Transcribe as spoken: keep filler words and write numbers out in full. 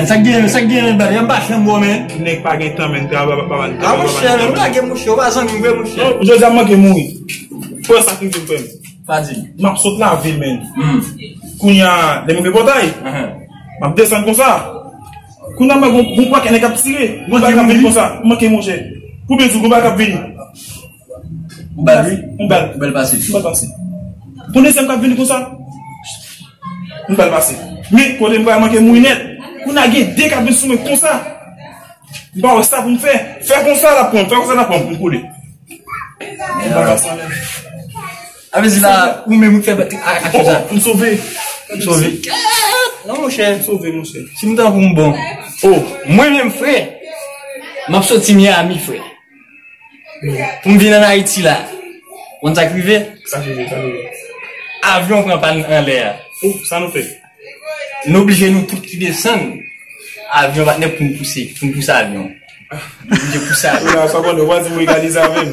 Sa k gen, sa k gen nan bal, yon pa chanm bon, men. Nèg pa gen tan, men, travay pa, pa, pa, A monchè, men ou lage monchè, ou pa zanmi m vre monchè. Non, jodi a m manke mouri. Fò sa k rive m, frè m. Pa di. M ap sot lavil, men. Kounye a, lè m rive pòtay, m ap desann konsa. Kounye a, mwen, gon, gon pakèt nèg ap tire. Gon bagay k ap vini konsa. M manke, monchè. Pou byen di w, gon bagay k ap vini. Ou bal wi. M bal. Ou bal pase. M bal pase. Gon dezyèm k ap vini konsa. M bal pase. Men, kote m pral manke mouri nèt. Kounye a, gen de k ap vin sou mwen konsa. M pa wè sa pou m fè. Fè konsa l ap pran m, fè konsa l ap pran m, m koule. M pa ka san lè. A vle di la, ou menm ou k fè aksyon sa. M sove. M sove. Non, monchè, m sove, monchè. Si m tankou m bon. Oh, mwen menm, frè, m ap soti Miami, frè. Pou m vin ann Ayiti la. Konn sa k rive? Sa k rive, sa k rive. Avyon pran pàn anlè a. Oh, sa nou fè? Nou oblije nou tout ki desann avyon, patnè, pou n pouse, pou n pouse avyon. Nou oblije pouse avyon. Ou la, sa konn, ou pa di m egalize avè m.